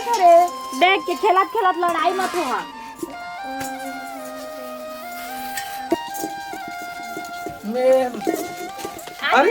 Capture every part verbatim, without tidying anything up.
अरे, देख के खेलत खेलत लड़ाई मत होहा। मैं, अरे,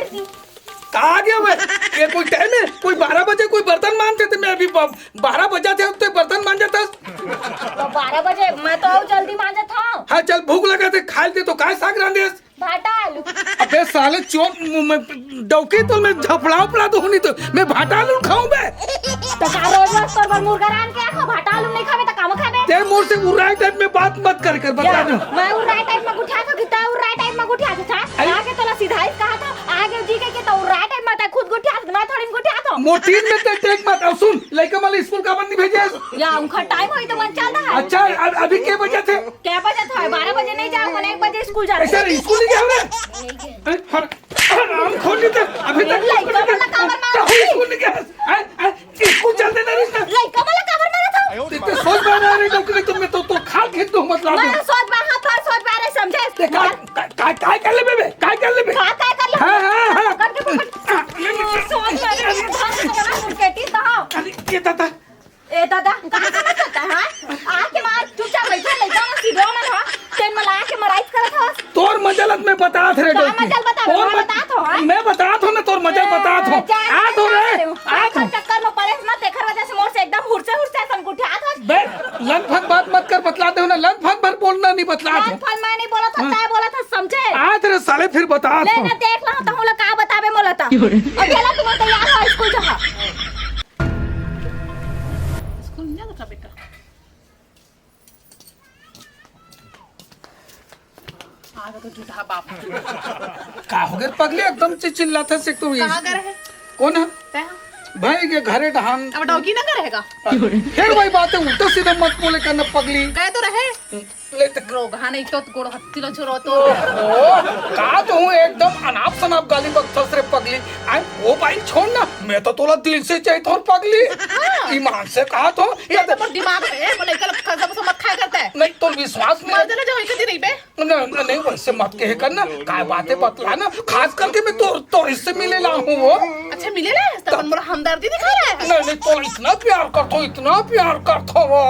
कहाँ गया मैं? ये कोई टाइम है? कोई बारह बजे कोई बर्तन मांजथे, मैं अभी ब-, बारह बजा थे, अब तो बर्तन मांजत हस। तो बारह बजे मैं तो अउ जल्दी मांजत हूँ। हाँ, चल, भूख लगा थे, खा लेते तो काय साग रांधे हस? भाटा आलू। अबे साले चोर, मुंह में डौकी तो मैं झपड़ा उपड़ा दूं नहीं तो मैं भाटा आलू खाऊं बे। तो का रोज रोज तोर बर मुर्गा रांध के आखो, भाटा आलू नहीं खाबे तो का खाबे? ते मोर से उर्राई टाइप में बात मत कर कर, बता जा, दो। मैं उर्राई टाइप में गुठिया था, कितना उर्राई टाइप में गुठिया था? आई। आगे तोला सीधा ही कहा था, आगे जी के, के तो उर्राई टाइप में था, खुद गुठिया था, मैं थोड़ी गुठिया था। मोर तीन में ते टेक मत, अब सुन, लइका मन ला स्कूल काबर नहीं भेजे? या उनका टाइम होई तो मन चल रहा है। अच्छा, अब, अभी के बजे थे? क्या बजे था? बारह बजे नहीं जाओ, एक बजे स्कूल जाते। ऐसा नहीं, स्कूल नहीं गया रे? अरे, हर, हर आम खोल लेते। अभी तक लइका वाला काबर मार तो रही? स्कूल नहीं गया। अरे, अरे, स्कूल चलते ना रिश्ता। लइका वाला काबर मारा था? इतने सोच बाहर आ रही डॉक्टर, तुम में तो, तो खाल खेत तो मत ला दो। मैं सोच बाहर, तो सोच बाहर है, समझे? ते का, का, का, काय कर ले बे? काय कर ले बे? का, काय कर ले? हाँ, हाँ, हाँ। पकड़ के पकड़। सोच बाहर है, धन से बना मुर्केटी था। अरे, ये दादा। ए दादा, कहाँ समझ सकता है, हाँ? आके मार, चुपचाप बैठा, लइका मन सीधो मन, हाँ? तेन मला आके मराइत करत हस। तोर मजलत मैं बतात रे का डौकी। मजल बता, तोर मैं मज-, बतात हो, हाँ? मैं बतात हो ना, तोर मजल ए, बतात हो। जा, आ तो जा, रे, जा, आ तो। चक्कर में पड़े ना, तेखर वजह से मोर से एकदम हुरसे, हुरसे संगुठियात हस। बे, लंद फंद बात मत कर, बतलाते हो ना, लंद फंद भर बोलना नहीं बतलाते हो। लंद फंद मैं नहीं बोला था, हाँ। तय बोला था, समझे? आ तेरे साले फिर बतात ले हो। ना, देख ला, तो हम लोग का बताबे मोला था। अकेला तुम तैयार हो, स्कूल जा। स्कूल नहीं जाता बेटा। आ तो झूठा बाप। का हो गए पगले, एकदम से चिल्लाता से तो ये। कहाँ गए रहे? कौन है? तै? भाई के घरे डहान। अब डौकी ना करेगा। फिर वही बात है, उल्टा सीधा मत बोले करना पगली। गए तो रहे। ले तक। रोगहा नहीं तो गोड़ हत्ती लो छोरो तो। ओ, का तो हूँ एकदम अनाप शनाप गाली बकथस रे पगली। आय, ओ भाई छोड़ ना, मैं तो तोला दिल से चाहित हूँ पगली। हाँ। ईमान से कहा तो, ये ये तो तो मोर दिमाग में है, बोले कल खजा मत खाया करता है। नहीं, तो विश्वास नहीं। मर जाना जाओ, एक दिन नहीं बे। नहीं, नहीं, वैसे मत कहे कर ना, काय बातें बतला ना, खास करके मैं तो, तो इससे मिले ला हूँ वो। अच्छा, मिले ला है, तब मोर हमदर्दी दिखा रहा है। नहीं, नहीं, तो इतना प्यार करथो, इतना प्यार करथो वो,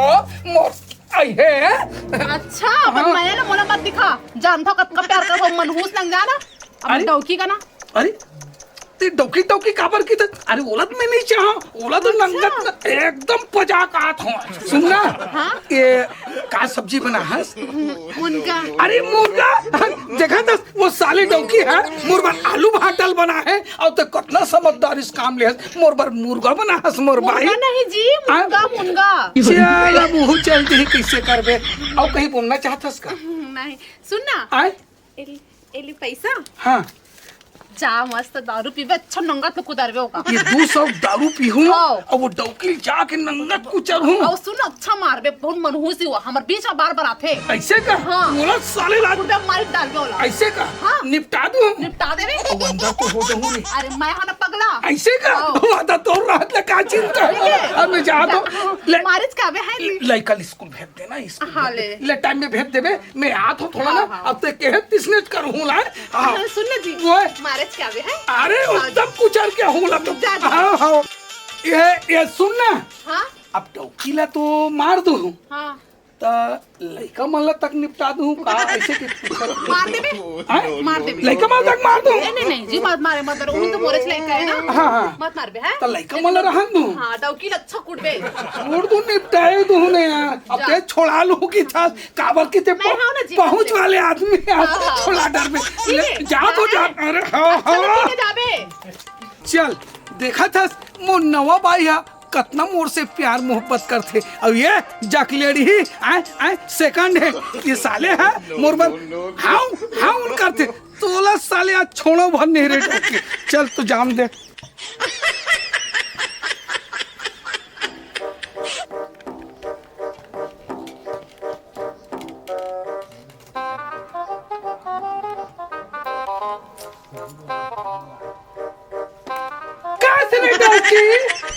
मोर आई है। अच्छा, पर हाँ। मैं ना मोला मत दिखा। जानथो कतका प्यार करथो, मनहूस लग जाना। अब अरे। डौकी का ना। अरे, ते डौकी, डौकी काबर की त-, अरे, ओला तो मैं नहीं चाहा, ओला तो अच्छा। नंगत न-, एकदम पजा का आत हो। सुन ना, हाँ? ये का सब्जी बना हस? मुनगा। अरे, मुर्गा, देखा दस, वो साले डौकी है, मोर बर आलू भाटल बना है, अउ ते कतना समझदार इस काम ले हस, मोर बर मुर्गा बना हस, मोर भाई। मुर्गा नहीं जी, हाँ? मुनगा, मुनगा। चल, अब वो चल दे, कैसे करबे? अउ कहीं बोलना चाहत हस का? नहीं, सुन ना। आय? एली, एली पैसा? हाँ। जा मस्त दारू पीबे, अच्छा नंगत में कुदारबे होगा। ये दो सौ दारू पीहूँ हाँ। अउ वो डौकी जाके नंगत कुचर हूँ। अउ सुन, अच्छा मारबे, बहुत मनहूसी हुआ, हमर बीच में बार बार आथे। ऐसे का? हाँ। बोला साले लाल। कुर्ता मार डालबे वाला। ऐसे का? हाँ। निपटा दूँ। निपटा देबे। अउ अंदर तो हो जाऊँ रे। अरे मैं हूँ ना पगला। ऐसे का? हाँ। वादा तो रात ले का चिंता है? ठीक है। अब मैं जात हूँ। हाँ, ले। मारे का बे है नी? ले, कल स्कूल भेज देना, स्कूल हाँ, भेज ले। दे। ले, टाइम में भेज देबे। मैं आत हूँ थोड़ा हाँ, ना, हाँ। अब ते कहे तिसने करहूँ ला। हाँ। हाँ, सुन ना जी, वो है। मारे का बे है? अरे, हाँ। उत्तम कुचर के हूँ ला तो। जा, जा। हाँ, हाँ। ये, ये सुन ना। हाँ? अब डौकी ला तो मार दूँ। हाँ। त लइका मन ला तक निपटा दूँ का? ऐसे के मार देबे। हाँ? मार देबे। लइका मन तक मार दूँ। नहीं, नहीं, नहीं, जी मत मारे, मत मारे। उन तो मोरे से लइका है ना। हाँ, हाँ। मत मारबे, है? त लइका मन ला रहन दूँ। हाँ, डौकी ला अच्छा कुटबे। छोड़ दूँ, निपटाए दूँ ने यार। अब जा। ते छोड़ा लूँ की था, काबर की ते मैं प-, हाँ ना जी, पहुँच जी। वाले आदमी यार। हाँ, हाँ। छोड़ा डरबे। ठीक है। ले, जा तो जा। जा। अरे, हाँ, अच्छा, हाँ। ठीक है, जाबे। चल, देखा था मोर नवा बाई हा कतना मोर से प्यार मोहब्बत करथे। अउ ये जकलेड़ी ही आय, आय, सेकंड है। ये साले है मोर बर हाउ, हाउ करथे। तोला साले आज छोड़ो भर नहीं रे डौकी। चल तू जाम दे। कैसे नहीं डौकी?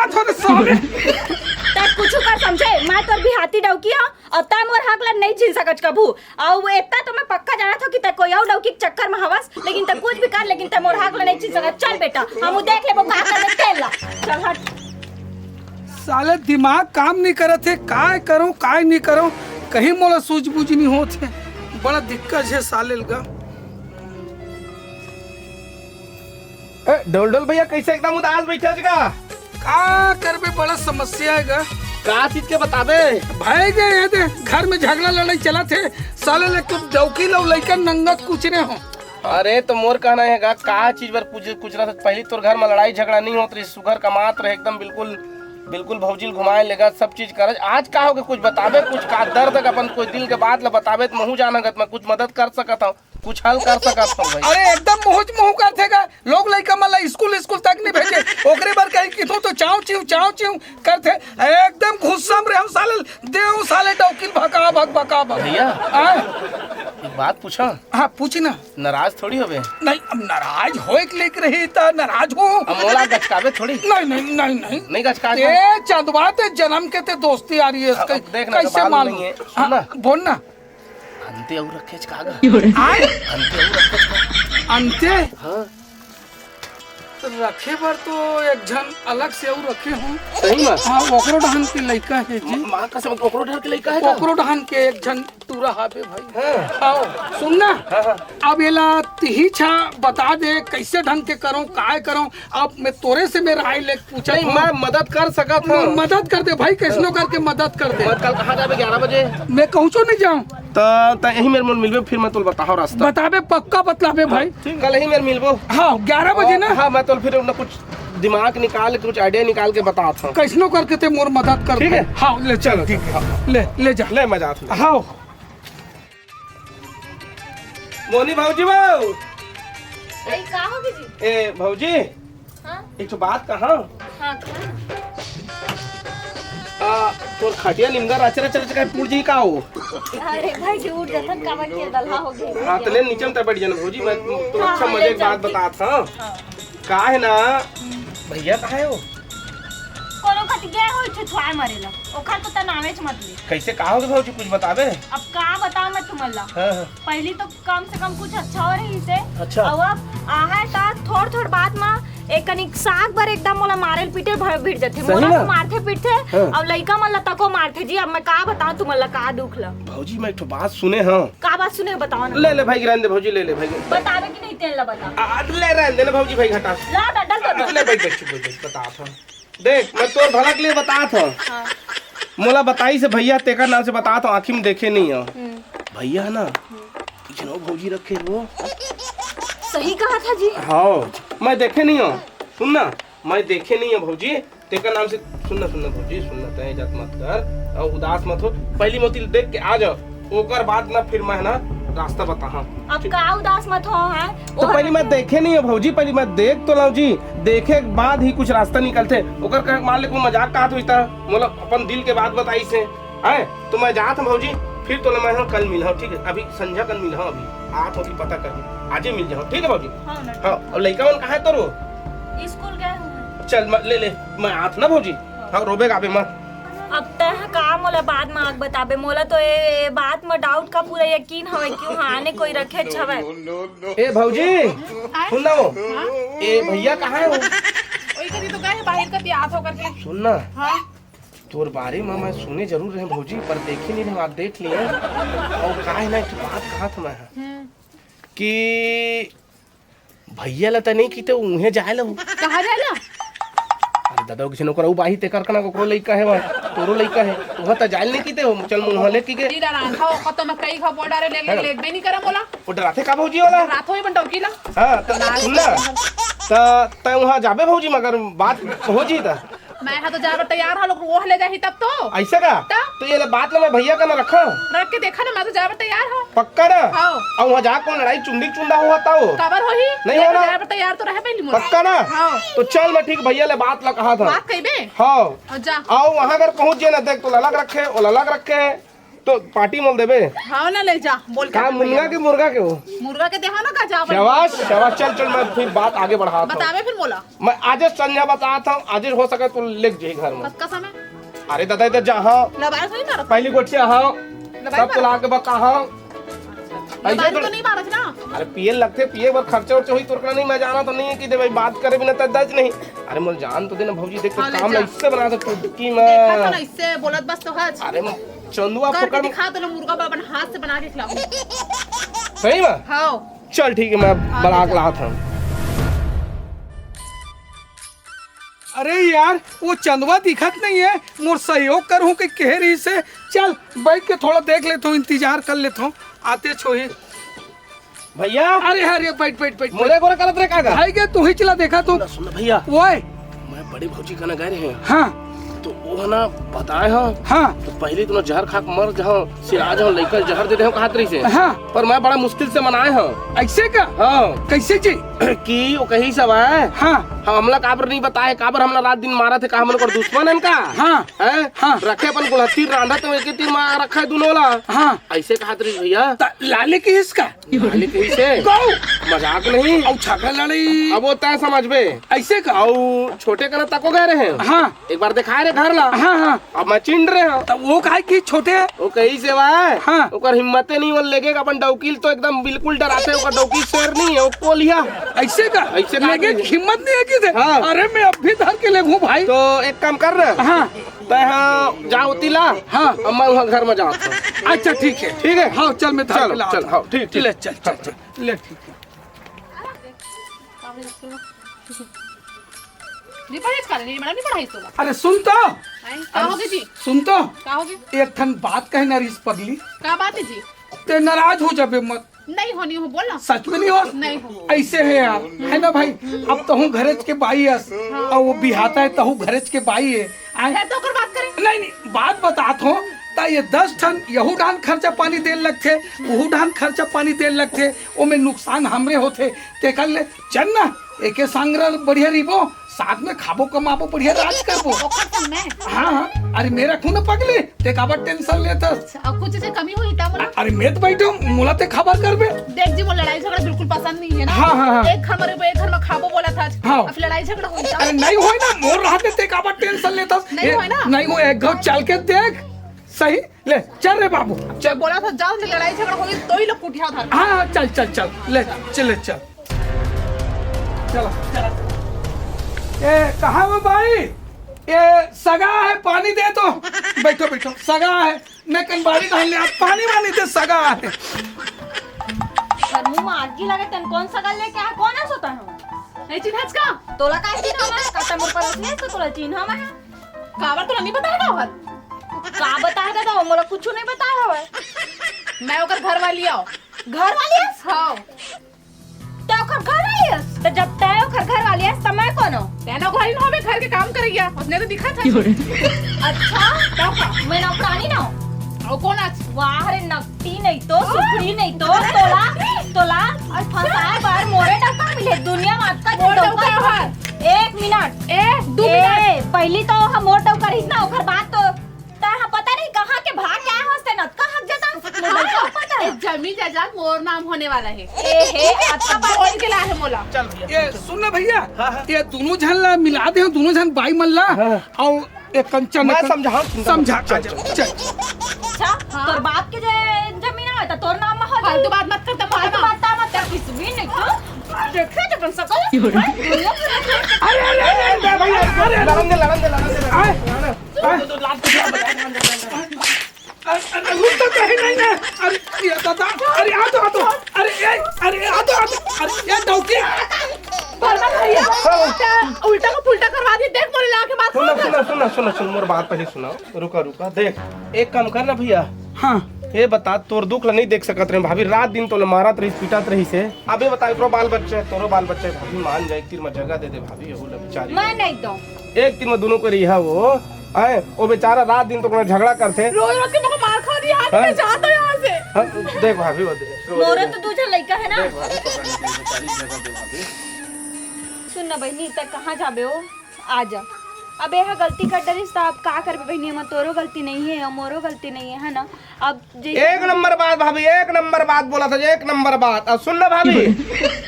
जात हो रे साले। तै कुछु कर समझे, मैं तोर बिहाती डौकी हंव, अउ तै मोर हक ला नइ छीन सकच कभू। अउ एतना तो मैं पक्का जानत हंव कि तै कोई अउ डौकी के चक्कर में हवस, लेकिन तै कुछ भी कर, लेकिन तै मोर हक ला नइ छीन सकच। चल बेटा, हमू देख लेबो का करबे तेला। चल हट। साले दिमाग काम नइ करत हे, काय करंव, काय नइ करंव, कहीं मोला सूझबूझ नइ होत हे। बड़ा दिक्कत हे साले ल गा। ए, ढोलढोल भैया, कइसे एकदम उदास बइठे हस गा? का करबे, बड़ा समस्या हे गा। का चीज के बताबे? भय गे, ये दे, घर में झगड़ा लड़ाई चलत हे। साले ल एक तो डौकी ल अउ लइका नंगत कुचरे हों। अरे, तो मोर कहना हे गा, का चीज बर कुछ, कुचरत हस? पहिली तोर घर में लड़ाई झगड़ा नइ होत रहिस, सुघर कमात रहे, एकदम बिल्कुल, बिल्कुल भौजी ल घुमाए लेगत, सब चीज करत। आज का होगे, कुछ बताबे, कुछ का दर्द हे, अपन कोई दिल के बात ल बताबे, त महूं जानगत, मैं कुछ मदद कर सकत हंव। कुछ हल कर सकत हंव भाई। अरे एकदम मुहुच मुहु करथे गा, लोग लइका मन ला स्कूल, स्कूल तक नइ भेजे, ओकरे बर कहीं किथों तो चाव चिव, चाव चिव करथे। एकदम गुस्सा में रहे साले, देव साले डौकी ल भका भक, भका भक। भैया। हाँ? एक बात पूछा? हाँ, पूछ ना। नाराज थोड़ी होबे? नहीं, अब नाराज होए के लेके रही त नाराज हो। अब मोला गचकाबे थोड़ी। नहीं, नहीं, नहीं, नहीं। नहीं गचका। ए चंदवा, ते जन्म के ते दोस्ती आ रही है, अब देख ना, कइसे मालूम? हाँ, बोल ना। अंते अउ रखेच का गा? आय? अंते अउ रखेच का? अंते? हाँ। तो रखे बर तो एक झन अलग से अउ रखे हों। सही में? हाँ, ओकरो डहन के लइका हे जी। माँ कसम, ओकरो डहन के लइका हे का? ओकरो डहन के एक झन टूरा हाबे भाई। हाँ। आओ, सुन ना। हाँ, हाँ। अब एला तिहीच हा बता दे, कइसे ढंग के करंव, काय करंव, अब मैं तोरे से मैं राय ले पूछत हंव। मैं मदद कर सकत हंव। मदद कर दे भाई, कइसनो करके मदद कर दे। मैं कल कहाँ जाबे ग्यारह बजे? मैं कहूँचो नइ जांव। त, त यही मेर मन मिलबे, फिर मैं तोला बताहूँ रास्ता। बताबे, पक्का बतलाबे भाई। कल यही मेर मिलबो। हाँ, ग्यारह बजे ना? हाँ, मैं तोला फिर अपना कुछ दिमाग निकाल के, कुछ idea निकाल के बतात हंव। कइसनो करके ते मोर मदद कर दे। ठीक है? हाँ, ले चल, ठीक है। ले, ले जा। ले, मैं जात हंव। हाँ। मोनी भौजी बा। ए, का होगे जी? ए, भौजी, हाँ? एक ठो बात कहा। हाँ, कहा ना। तोर खटिया निमगर रचर रचर रचर काहे टूट जाही का हो? अरे भाई जी, उठ जाथन, काबर के दलहा हो गए। हाँ, त ले नीचे में त बैठ जाना भौजी, मैं तो हाँ, अच्छा हाँ, मजे ले के बात चल। बतात हँव। हाँ। का हे ना, भैया कहाँ हे वो? कोनो कति गए हो छुछुआए मरे ला, ओखर तो तनावेच मत ले। कैसे का हो गए भौजी, कुछ बताबे? अब का बताओ मैं तुमन ला। हाँ, हाँ। पहली तो कम से कम कुछ अच्छा हो रही से। अच्छा। अउ अब आहय त थोड़ थोड़ बात म एक कनिक साग बर एकदम मोला मारे ल पीटे ल भ-, भिड़ जथे। सही मोला ना? तो मारथे पीटथे, हाँ। अउ लइका मन ला तको मारथे जी। अब मैं का बताऊं तुमन ला का दुख ला। भौजी, मैं एक ठो बात सुने हँव। का बात सुने बताओ ना। ले, ले भाई, रहने दे भौजी, ले, ले भाई। बतावे कि नहीं तेन ला बता। आ, ले, रहने दे ना भौजी, भाई घटा। ला, डंडल दे दो। ले, बैठ, बैठ, चुप, बैठ, बैठ, बतात हँव। देख, मैं तोर भला के लिए बतात हँव। हाँ। मोला बताइस हे भैया, तेकर नाम से बतात हँव, आँखी में देखे नहीं हँव। हम्म। भैया हे ना, हम्म। किसनो भौजी रखे हे वो। सही कहा था जी। हाँ, मैं देखे नहीं हँव। सुन ना, मैं देखे नहीं हँव भौजी, तेकर नाम से, सुन ना, सुन ना भौजी, सुन ना, तैं जात मत कर, अउ उदास मत हो, पहली मोती देख के आ जाओ। ओकर बाद ना फिर मैं ना रास्ता बताहूँ। अब का उदास मत हो, हैं? तो पहली मैं देखे नहीं हँव भौजी, पहली मैं देख तो लव जी, देखे के बाद ही कुछ रास्ता निकलथे। ओकर कहे मान ले कोई मजाक कहत होइस त, मोला अपन दिल के बात बताइस हे, हैं? तो मैं जात हँव भौजी, फिर तोला मैं ह कल मिलहूँ, ठीक हे? अभी संझा कन मिलहूँ, अभी आत हँव, अभी पता करके आजे मिल जाहूँ, ठीक हे भौजी? हाँ ना। हाँ, अउ लइका मन कहाँ हे तोर? स्कूल गए हों। चल, मैं, ले, ले, मैं आत हँव ना भौजी। हाँ। हाँ, रोबे गाबे मत। अब तैं ह का मोला बात म आग बताबे? मोला तो ए, ए बात म डाउट का पूरा यकीन हवय, क्यों हाँ, आने कोई रखेच हवय। ए भौजी, आय? सुन ना वो। हाँ? ए भैया कहाँ हे वो? ओही कती तो गए हे बाहिर कती आत हों करके। सुन ना। हाँ? तोर बारे म मैं सुने जरूर रहेंव भौजी, पर देखे नहीं रहेंव, आज देख लिएंव। अउ का हे ना, एक ठो बात कहत हँव मैं ह हम्म। कि भैया ला त नहीं किते उहें जाए ला। कहाँ जाए ला? अरे दादा, किसनो करा बाही, तेकर कना कोकरो लइका हे, तोरो लइका हे, उहाँ त जाए ला नहीं किते, चल मुँह ले की के। जी डरान था, ओकर तो मैं कई घा बोल डारे, ले, ले, हाँ। लेगबे नहीं करा मोला। वो डराथे का भौजी वाला? रात होई बन डौकी ला। हाँ, त सुन ना, त तैं उहाँ जाबे भौजी, मगर बात हो जी त। मैं हा तो जाए बर तैयार हँव, लोग वो ले जाही तब तो। अइसे का? त? तो ये ले बात ला मैं भैया कना रखा। रख के देखा ना, मैं तो जाए बर तैयार हँव। पक्का ना? हाँ। अउ उहाँ जाके कोई लड़ाई चुंडी चुंडा हुआ त वो? काबर होही? नहीं मैं हो तो ना? जाए बर तैयार तो रहे पहली मोर। पक्का ना? हाँ। तो चल मैं ठीक भैया ले बात ला कहा था। बात कहिबे? हाँ। अउ जा। अउ उहाँ अगर पहुँच जाए ना, देख तो अलग रखे, वो अलग रखे। तो पार्टी मोल देबे? हाँ ना, ले जा, बोल के का अपने मुर्गा भैया के, मुर्गा के हो? मुर्गा के देहा ना, का जा, शाबाश, शाबाश, चल, चल, मैं फिर बात आगे बढ़ात हँव। बताबे फिर मोला। मैं आजे संझा बतात हँव, आजे हो सके तो लेग जाही घर में। कस, कस समय? अरे दादा, इधर जा, हाँ। लबार थोड़ी मारत। पहली गोठिया, हाँ। लबार सब मारत। तो ला के बता, हाँ। लबार ऐसे तो तो नहीं मारत ना। अरे पिए लगथे, पिए बर खर्चा उर्चा होही, तोर करा नहीं, मैं जाना तो नहीं है कि दे भाई, बात करे बिना तक दज नहीं। अरे मोल जान तो देना भौजी, देख तो हाँ, ले काम जा। ला इससे बना दे टुटकी में। देखा तो ना, इससे बोलत बस तो हज। अरे चंदुआ करके पकड़। दिखा तो ना, मुर्गा बा अपन हाथ से बना के खिलाऊं। सही में? हाँ। चल ठीक है, मैं हाँ, बना ले के जा। लात हूँ। अरे यार, वो चंदवा दिखत नहीं है, मोर सहयोग करहूँ कि कहे रही से। चल, बैठ के थोड़ा देख लेत हूँ, इंतजार कर लेत हूँ, आते छोही। भैया। अरे, अरे, बैठ, बैठ, बैठ, मोरे बैठ। गोरा करत रे का गा? भाई के तू ही चला देखा तू। सुन ना, सुन ना भैया। ओए। मैं बड़ी भौजी कना गए रहे हैं। हाँ। तो वो है ना, बताए हाँ। हाँ। तो पहले तो ना जहर खा के मर जाओ, सिरा जाओ, लइका जहर दे दे हो कहत रही से। हाँ। पर मैं बड़ा मुश्किल से मनाए हाँ। ऐसे का? हाँ। कैसे जी? कि वो कही सब है। हाँ। हम हमला काबर नहीं बताए, काबर हमला रात दिन मारत हे, का हमन ओकर दुश्मन हन का? हाँ। हैं? हाँ। रखे अपन गुलहत्ती रांधा तो एक ही तीर में रखा है दोनों ला। हाँ। ऐसे कहत रही भैया। त लाले कहिस का? लाले कहिस हे। गौ। मजाक नहीं। अउ छाका लड़ई। अब वो तय समझबे। ऐसे का? अउ छोटे कना तको गए रहे। हाँ। एक बार दिखाए रे घर ला। हाँ, हाँ। अब मैं चिंड रहे हूँ। त वो काहे कि छोटे हे? वो कहिस हे भाई। हाँ। ओकर हिम्मते नहीं, वो लेगे अपन डौकील तो एकदम बिल्कुल डराते, ओकर डौकील शेर नहीं है, वो कोलिया। ऐसे का? ऐसे का लेगे आदमी। हिम्मत नहीं है कि दे? हाँ। अरे मैं अब भी धर के लेगूं भाई। तो एक काम कर ना। हाँ। तय हाँ, जा होती ला। हाँ। अब मैं वहाँ घर में जाता हूँ। अच्छा, ठीक है। ठीक है? हाँ, चल, मैं धर चल, के लाता चल, हूँ। हाँ, ठीक, ठीक। ले, चल, चल, चल। ले, ठीक है। नहीं पढ़े इसका, नहीं, मैडम, नहीं पढ़ाई इसको। अरे, सुन तो। हैं? का हो गई जी? सुन तो। का हो गई? एक ठन बात कहे ना, रीस पगली। का बात है जी? ते नाराज हो जाबे मत। नहीं हो, नहीं हो, बोल ना। सच में नहीं हो? नहीं हो। ऐसे है यार, है ना भाई? अब तहूँ घरेच के बाई अस, हाँ। और वो बिहाता है, तहूँ घरेच के बाई है। आए? है तो ओकर बात करें। नहीं, नहीं, बात बतात हो, ता ये दस ठन यहू डान खर्चा पानी देन लगथे, वहू डान खर्चा पानी देन लगथे, ओमे नुकसान हमरे होथे, तेकर ले चल ना, एके संग रह बढ़िया रहिबो, साथ में खाबो कमाबो, बढ़िया राज करबो। ओकर संग में? हाँ, हाँ। अरे, मैं रखूं ना पगली, ते काबर टेंशन लेथस? अच्छा, अउ कुछ से कमी होही त मोला? अरे, मैं तो बैठे हूँ, मोला ते खबर करबे। देख जी, मोला लड़ाई झगड़ा बिल्कुल पसंद नहीं है ना। हाँ, हाँ, हाँ। एक घर में रहिबो, एक घर में खाबो बोलत हस। हाँ। अब लड़ाई झगड़ा होही त? अरे, नहीं होही ना, मोर रहते ते काबर टेंशन लेथस? नहीं होही ना? नहीं होही, एक घर चल के देख। सही, ले, चल रे बाबू, चल। बोलत हस, जाओ, लड़ाई झगड़ा होही त ही लोग कुटिया उधार। हाँ, हाँ, चल, चल, चल, ले, चल, ले, चल। चलो, चलो। ए, कहाँ वो भाई? ए, सगा है, पानी दे तो। बैठो, बैठो, सगा है। मैं कन बाड़ी ढाल ले, आज पानी वानी दे, सगा है। घर मुंह में आगी लगे, तैं कोन सगा लेके आय, कोन हस तैं? नहीं चिन्हस का? तोला काय चिन्हव मैं? का तैं मोर पड़ोसी हस त तोला चिन्हव मैं? काबर तोला नहीं बताय का हवय? का बताय दादा, वो मोला कुछु नहीं बताय हवय। मैं ओकर घर वाली आंव। घर वाली हस? हाँ। तैं ओकर घर वाली हस? त जब तैं ओकर घर वाली हस, त मैं कोन हंव? तैं नौकरानी नोहस बे, घर के काम करइया, ओतने तो दिखत हस। अच्छा, तब का? मैं नौकरानी नोहंव? अउ कोन हस? वाह रे, नकटी नहीं तो, सुखड़ी नहीं तो, तोला, तोला फंसाय बर मोरे डौका मिले, दुनिया में अतका मोर डौका डौका हर। एक मिनट। ए, दू ए, मिनट। पहली तो हम मोर डौका रहिस ना, ओकर बाद तो तैं ह पता नहीं कहाँ के भाग के आय हस, तैं अतका हक जता। मोर डौका पता है। ए, जमीन जायदाद मोर नाम होने वाला है। ए हे, अतका बात बोल के लाय हे मोला। चल भैया, ये चल, चल। सुन ना भैया, हाँ, हाँ। ये दोनों झन ला मिला दे, दोनों झन बाई मन ला। हाँ। अउ एक कंचन मैं एक समझाऊं, चिंता समझा, मत कर। चल, चल। चल। अच्छा, हाँ। तोर बाप के जे जमीन आय, त तोर नाम में हो जाय। फालतू बात मत कर, तब फालतू बात मत कर, कुछ भी नहीं तो। देखे तो अपन सकल। अरे, अरे, अरे, अरे, भाई, अरे, अरे, लड़न दे, लड़न दे, लड़न दे, लड़न दे। आए। लड़न दे। आए। तो, तो, तो, लात अरे, अरे, रुक तो कहीं नहीं ना। अरे, ये दादा, अरे, आ तो, आ तो। अरे, ए, अरे, आ तो, आ तो। अरे, ये डौकी। वर्मा भैया, हाँ। उल्टा का पुल्टा करवा दी। देख, मोरे ला के बात सुन, कर। सुन, सुन, सुन, सुन, मोर बात पहले सुना। रुका, रुका, देख, एक काम कर ना भैया। हाँ। ये बता, तोर दुख ला नहीं देख सकत रहे भाभी, रात दिन तोला मारत रहिस, पीटत रहिस हे। अब ये बता, एकरो बाल बच्चा है, तोरो बाल बच्चा है, भाभी मान जाए, एक तीर में जगह दे दे भाभी, यहू ला बेचारी। मैं नहीं दूं। एक तीर में दोनों को रिहा वो, आए, वो बेचारा रात दिन तो अपना झगड़ा करथे। रोज रोज के मोको मार खा दिया, हाँ? मैं जाता हूँ यहाँ से। हाँ, देख भाभी, वो देख, रो, रो, मोरे रो। तो दू झन लइका है ना। देख भाभी, पकड़ ले, बेचारी जगह दे भाभी। सुन ना बहिनी, तैं कहाँ जाबे हो? आ जा। अब एहा गलती कर डरिस त अब का करबे बहिनी, एमा तोरो गलती नहीं है अउ मोरो गलती नहीं है, है ना? अब जैसे एक नंबर बात भाभी, एक नंबर बात बोला था, एक नंबर बात। अब सुन ना भाभी,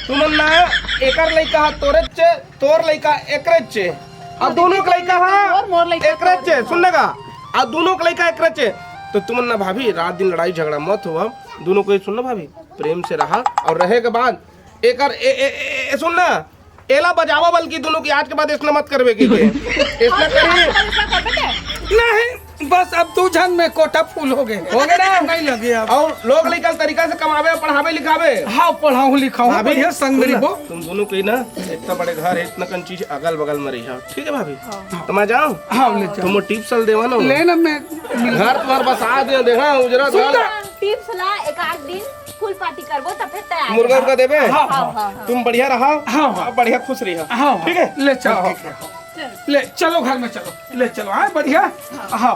तुमन ना एकर लइका ह तोरे चे, तोर लइका एकरे चे, अब दोनों के लइका ह तोर मोर लइका एकरे तोर। चे, सुन ना का? अब दोनों के लइका एकरे चे, तो तुमन ना भाभी रात दिन लड़ाई झगड़ा मत हो, दोनों को ही सुन ना भाभी, प्रेम से रहा और रहे के बाद एकर ए, ए, ए, ए, सुन ना, एला बजावा, बल्कि दोनों की आज के बाद ऐसना मत करबे के, के। ऐसना करी। नहीं, बस अब दू झन में कोटा फुल हो गए। हो गए ना? नहीं लगे अब। और लोग लइका तरीका से कमावे, पढ़ावे, लिखावे। हाँ, पढ़ाऊँ, लिखाऊँ, भाभी, बढ़िया संग सुन ना, रहिबो। तुम दोनों के ना इतना बड़े घर है, इतना कन चीज अगल बगल में रही है, ठीक है भाभी? हाँ। तो मैं जाऊँ? हाँ, ले जाओ। तुम टिप्स देवा ना। ले ना, मैं घर तुम्हारे बसा दे, देखा, उजरा सुन घर। ना। टिप्स ला एक आध दिन फुल पार्टी करबो त फिर तैयार मुर्गा है। उर्गा देबे? हाँ, हाँ, हाँ, हाँ। तुम बढ़िया रहा, हाँ, हाँ। बढ़िया खुश रही। हाँ, हाँ। ठीक है? ले चल, हाँ, ठीक है। हाँ। ले चलो घर में चलो, ले चलो, हाँ, बढ़िया। हाँ।